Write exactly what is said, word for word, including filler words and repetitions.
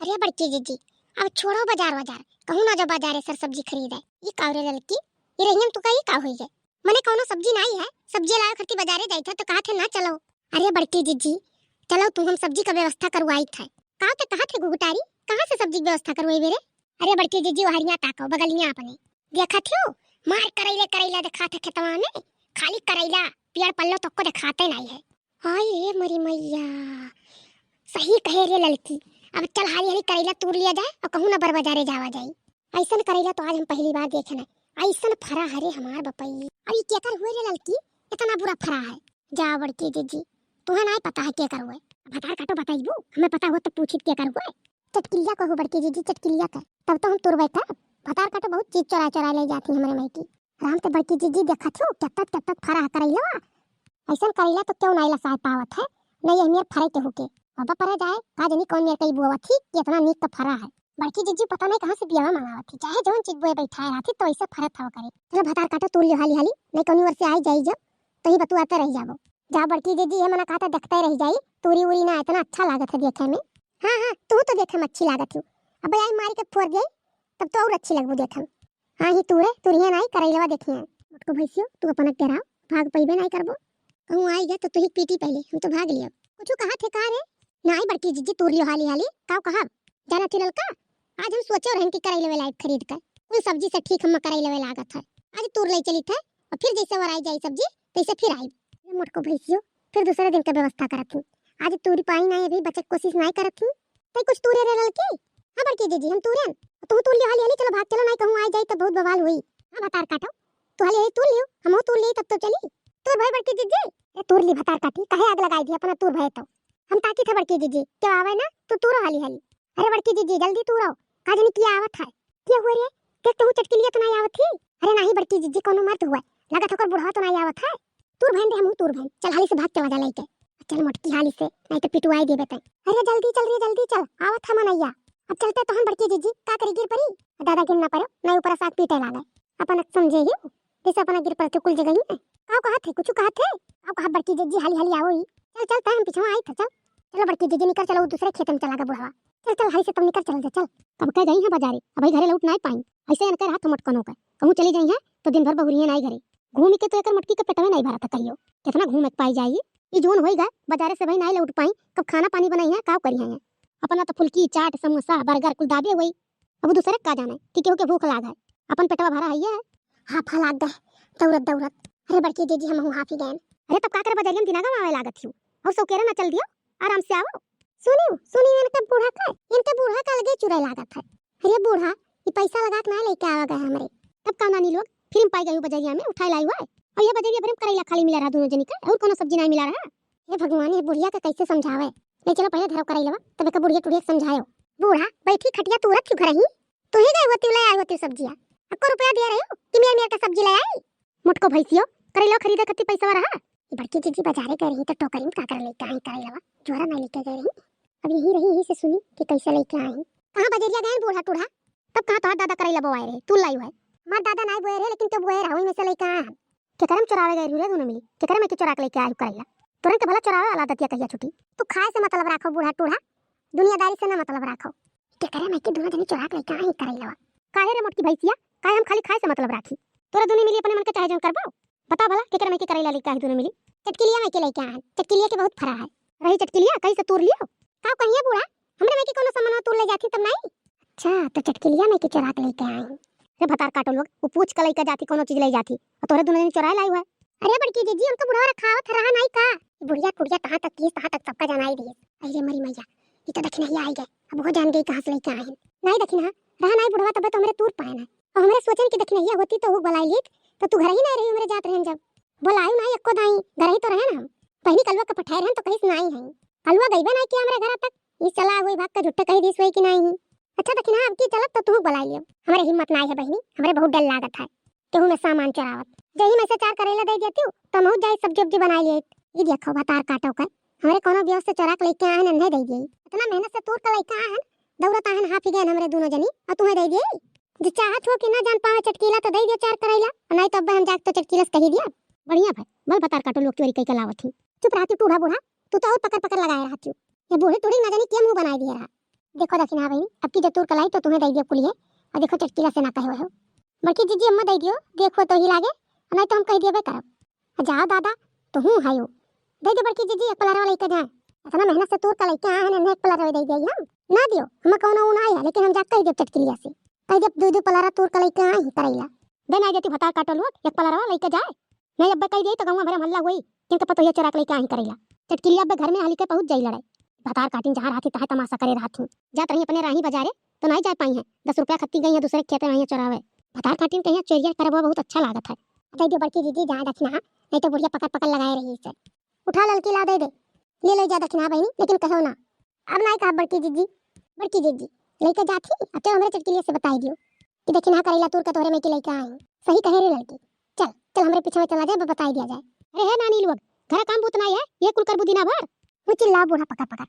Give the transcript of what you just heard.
अरे बड़की जिज्जी, अब छोड़ो बजार वजार, कहूँ ना जाओ बजारे सर सब्जी खरीदे। ई का रे ललकी, ई रहियन तू का, ई का होई है? मने कौनो सब्जी नाई है, सब्जी लावे खातिर बजारे जाइत है तो कहत है ना चलो। अरे बड़की जिज्जी, चलो तू, हम सब्जी का व्यवस्था करवाइत है। का ते कहत है घुघुटारी, कहाँ से सब्जी की व्यवस्था करवाई रे? अरे बड़की जिज्जी, वहरिया ताको, बगलिया अपने। देखत हो, मार करैले करैला देखात है खेतवा में, खाली करैला, पेड़ पल्लो तक को देखाते नाई है। हाय रे मरी मैया, सही कहे रे ललकी। अब चल हाली हाली करैला तूर लिया जाए और कहूँ ना बर बजारे जावा जाई। ऐसन करैला तो आज हम पहली बार देखे ना, ऐसन फरा है रे हमार बपई। अब ई केकर हुए रे ललकी, इतना बुरा फरा है? जा बड़की जिज्जी, तुहे नाई पता है केकर हुए। भतार काटो बताइबू, हमें पता हुआ तो पूछित केकर हुए। चटकिलिया कहो बड़की जिज्जी, चटकिलिया कर, तब तो हम तुरबे करब। भतार काटो बहुत चीज चोरा चोरा ले जाती हमरे माई की। राम ते बड़की जिज्जी देखत हो, केतत केतत फरा है करैलवा। ऐसन करैला तो क्यों नाई लसाए पावत है, नहीं ये मेर फरे के होके। बाबा परे जाए, का जनी कौन मेर कई बोवत ही, कि इतना नीक तो फरा है। बड़की जिज्जी पता नहीं कहाँ से बियावा मंगावत ही, चाहे जौन चीज बोए बैठाए रहती तो ऐसे फरत हवा करे। चलो भतार काटो, तूर लियो हाली हाली, नहीं कौनी ओर से आई जाई जब, तो ही बतुआते रह जाबो। जा बड़की जिज्जी, ये मना कहता देखते रह जाई, तूरी उरी ना इतना अच्छा लागत है देखे में। हाँ हाँ, तू तो देखे में अच्छी लागत हो, अब आई मारी के फोर जाई, तब तो और अच्छी लगबू देखे में। हाँ ही तूरे, तुरिया नाई करैलवा देखिए। मोटको भैंसियो, तू अपना डेराओ, भाग पइबे नाई करबो। कहूँ आई गया तो तुही पीटी पहले, हम तो भाग लियो। कुछ कहा थे का रे? नाई बड़की जिज्जी, तूर लियो हाली हाली, काव कहब? जाना थी ललका, आज हम सोचो रहन कि करैलवे लाइब खरीद कर, कुल सब्जी से ठीक हम करैलवे लागत है। आज तूर ले चली थे और फिर जैसे वराई जाई सब्जी तैसे फिर आई। अरे मोटको भैंसियो, फिर दूसरे दिन के व्यवस्था करत ही। आज तूरी पाई नाई, अभी बचे के कोशिश नाई करत ही। तै कुछ तूरे रे ललकी? हाँ बड़की जिज्जी, हम तूरेन। तू तूर लियो हाली हाली, चलो भाग चलो, नाई कहूँ आई जाई तो बहुत बवाल हुई। हाँ भतार काटो, तू हाली हाली तूर लियो, हमहू तूर ली तब तो चली। तूर भाई बड़की जिज्जी, ए तूर ली भतार काटी, काहे आग लगाई दी अपना तूर भये तो। हम ताकी थे बड़की जिज्जी, क्यों आवे ना, तू तूरो हाली हाली। अरे बड़की जिज्जी जल्दी तूरो, का जनी किया आवत है। क्या हुआ रे, देख तो चटकिलिया तो नाई आवत ही। अरे नाई बड़की जिज्जी, कौनो मर्द हुआ, लगत होकर बुढ़वा तो नाई आवत है। तूर भैन दे, हमहू तूर भैन, चल हाली से भाग चला जा लइके। चल मोटकी हाली से, नाई तो पिटुआई देबे तै। अरे जल्दी चल रे, जल्दी चल, आवत है मनैया। अब चलते तो हम बड़की जिज्जी, का करी गिर परी, दादा गिर ना पड़ो, नाई ऊपर साथ पीटे लागे। अपन समझे ही, जैसे अपना गिर पड़ते कुल जगह ही है। काव कहत है, कुछ कहत है? काव कहत बड़की जिज्जी, हाली हाली आवो ही। चल चल, तै हम पीछे आई था, चल। चलो बड़की जिज्जी निकर चलो, दूसरे खेत में चला गया बुढ़वा। चल चल, हाली से तब निकर चल जा, चल। कब के गई है बजारे, अबही घरे लौट नाई पाई। ऐसे इनके रात मोटकनो का कहूँ चली जाई है तो दिन भर बहुरिये नाई घरे। घूमी के तो एकर मोटकी के पेटवे नाई भरा था कहियो। कितना घूमे के पाई जाई। ई जोन होई गा, बजारे से भाई नाई लौट पाई, कब खाना पानी बनाई है, काव करी है। अपना तो फुल्की, चाट, समोसा, बर्गर कुल दाबे हुई। अब दूसरे का जाने कि केहू के भूख लाग है, अपन पेटवा भरा है ये। हाफा लाग गए दौड़त दौड़त। अरे बड़की जिज्जी, हमहू हाफी गए। अरे तब का करे बजरियन दिना गवावे लागत हियो, और सौकेरे ना चल दियो, आराम से आओ। सुनियो सुनियो, इनके बूढ़ा का, इनके बूढ़ा का अलगे चुरे लागत है। अरे बूढ़ा, ये पैसा लगा के ना लेके आवा गए हमरे। तब का नानी लोग फिर पाई गई बजरिया में उठाए लाई हुआ है। और ये बजरिया भरे में करैला खाली मिला रहा दोनों जनी का, और कोनो सब्जी नहीं मिला रहा। हे भगवान, ये बुढ़िया के कैसे समझावे? ले चलो पहले धरो करैलवा, तब एक बुढ़िया टुढ़िया के समझायो। बूढ़ा बैठी खटिया तूरत क्यों घर ही? तू ही गए होती ले आई होती सब्जिया। अक्को रुपया दिया रही हो कि मेरे मेरे का सब्जी ले आई? मोटको भैंसियो, करैलवा खरीदे खातिर पैसा रहा? ये बड़की जिज्जी बजारे गए रही तो टोकरी में का कर लेके आई करैलवा? जोरा नहीं लेके गए रही। अब यही रही, यही से सुनी कि कैसे लेके आई। कहाँ बजरिया गए बूढ़ा टूढ़ा? तब कहाँ तोहार दादा करैला बोआए रहे, तू लाई हुआ है? हमार दादा नहीं बोए रहे, लेकिन तो बोए रहा, वही में से लेके आए हम। केकरे में चुरावे गए रही रे दोनों मिली? केकरे में के चुरा के लेके आई करैला? तोरन के भला चुरावे वाला दतिया कहिया छुटी? तू खाए से मतलब राखो बूढ़ा टूढ़ा, दुनियादारी से ना मतलब राखो। केकरे में के दोनों जनी चुरा के लेके आई करैलवा? काहे रे मोटकी भैंसिया, काहे हम खाली खाए से मतलब राखी? तोरा दोनों मिली अपने मन के चाहे जौन करबो। बता भला केकरे में के करैला लेके आई दोनों मिली? चटकिलिया में के लेके आए, चटकिलिया के बहुत फरा है। रही चटकिलिया, कहीं से तूर लियो। का कहिए बूढ़ा, हमरे में के कोनो सामान तूर ले जाती तब नहीं? अच्छा, तो चटकिलिया में के चुरा के लेके आई। रे भतार काटो लोग, वो पूछ के लइका जाती कोनो चीज ले जाती, और तोरे दोनों जनी चुराए लाई हुआ है। अरे बड़की जिज्जी, उनका बुढ़वा रखावत रहा नहीं का? बुढ़िया टुढ़िया कहाँ तक किस, कहाँ तक सबका जनाई दिए। अरे मरी मैया, ये तो दखिनहिया आई गए, अब वो जान गई कहाँ से लेके आए हैं। नहीं दखिनहा, रहा नहीं बुढ़वा तबे तो हमरे तूर पाए ना। और हमरे सोचन की दखिनहिया होती तो हुक बुलाई लीत, तो तू घर ही नहीं रही हमरे जात रहन जब। बोलायु नहीं एक्को दाई, घर ही तो रहन हम। बहनी कलुआ के पठाए रहन तो कहीं से नहीं है। कलुआ गईबे नहीं किया हमरे घर तक, ये चला हुई भाग के झुट्टे कही दिस हुई कि नहीं। अच्छा दखिनहा, अब की चलब तो तू बुलाई लियो। हमरे हिम्मत नाई है बहिनी, हमरे बहुत डर लागत है केहू में सामान चोरावत। जही में से चार करेला दे देती हूँ तो हम जाई सब्जी उब्जी बनाई लिए। ये देखो भतार काटो कर, हमरे कोनो बियाह से चोरा के लेके आए नन्हे दे दिए। इतना मेहनत से तूर के लेके आए हैं, दौड़त आए हैं हाफी गए हमरे दोनों जनी और तुम्हें दे दिए। जो चाहत हो कि ना जान पावे चटकीला तो दे दियो चार करेला, और नहीं तो अब हम जाके तो चटकीला से कही दिया। बढ़िया भाई, बल भतार काटो लोग चोरी कई के लावत ही। चुप रहती टूढ़ा बूढ़ा, तू तो और पकड़ पकड़ लगाए रहती हो। ये बूढ़े टूढ़ी ना जानी के मुंह बनाए दिए रहा। देखो दखिनहा बहिनी, अब की जो तूर क लाई तो तुहैं दइ दियो कुलिहै, अउर देखो चटकीला से ना कहे हो। बड़की जिज्जी अम्मा दइ दियो, देखो तो ही लागे, नहीं तो हम कहि दियबे करब। जाओ दादा, तुहूँ हयो। दइ दे बड़की जिज्जी, एक पलरवा लइके जाए। इतना मेहनत से तूर क लइके आए हैं, इन्हें एक पलरवा दइ दिया हम। ना दियो, हम कौनो ऊ ना आया, लेकिन हम जा कहि दियो चटकीलिया से। कहि दियो दुइ दुइ पलरा तूर क लइके आए ही करैला। दे ना देती भतार काटो लोग, एक पलरवा लइके जाए। नहीं अब्बे कहि दियो तो गौवा भरे में हल्ला होई, किनके पतोहिया चोरा के लइके आए ही करैला। चटकीलिया अब्बे घर में हली के पहुँच जाई लड़ाई। भतार काटिन जहाँ रहत ही तहाँ तमासा करे रहत ही। जात रही अपने राही बजारे, तो नहीं जा पाई हैं। दस रुपया खत्ती गई हैं दूसरे खेते में चोरावे। भतार काटिन कहिया चोरिया करबो बहुत अच्छा लागत है। दइ दियो बड़की जिज्जी, जाए दखिनहा, नहीं तो बुढ़िया पकड़ पकड़ लगाए रही इसे। उठा ललकी ला दइ दे। ले लो जा दखिनहा बहिनी, लेकिन कहो ना। अब नाहीं कहब बड़की जिज्जी। बड़की जिज्जी, लइके जात ही, अब तो हमरे चटकीलिया से बताई दियो कि दखिनहा करैला तूर के तोहरे में की लइके आई। सही कहे रे ललकी, चल, चल हमरे पीछे में चला जाए, ब-, बताई दिया जाए। अरे हे नानी लोग, घर काम बूत नाहीं है, ये कुल करबू दिना भर? वो चिल्ला बूढ़ा पकड़ पकड़।